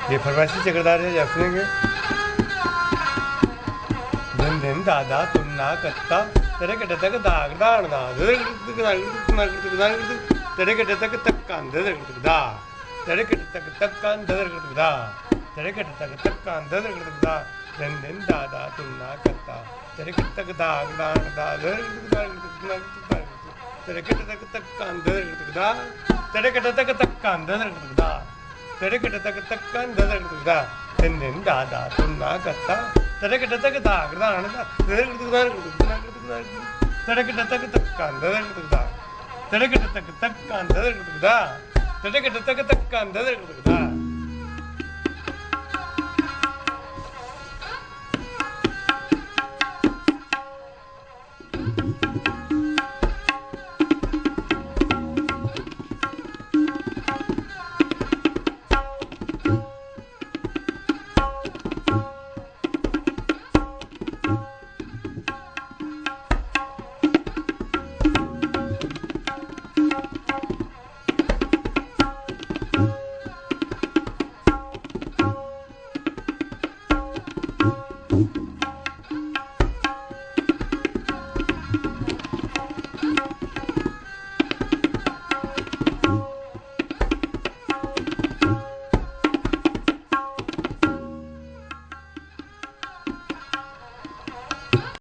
ये फरमाइशी चक्रधार है, आप सुनेंगे। दिन दिन दादा तुन्ना कत्ता तेरे कटे तक दाग दाण दा तेरे कटे तक तक कांद दा तेरे कटे तक तक कांद दा तेरे कटे तक तक कांद दा दिन दिन दादा तुन्ना कत्ता तेरे कटे तक दाग दाण दा तेरे कटे तक तक कांद दा तेरे कटे तक तक कांद दा तेरे कटे तक तक कांद दा दिन दिन दादा तुन्ना कत्ता तेरे कटे तक दाग दाण दा तेरे कटे तक तक कांद दा तेरे कटे तक तक कांद दा तेरे कटे तक तक कांद दा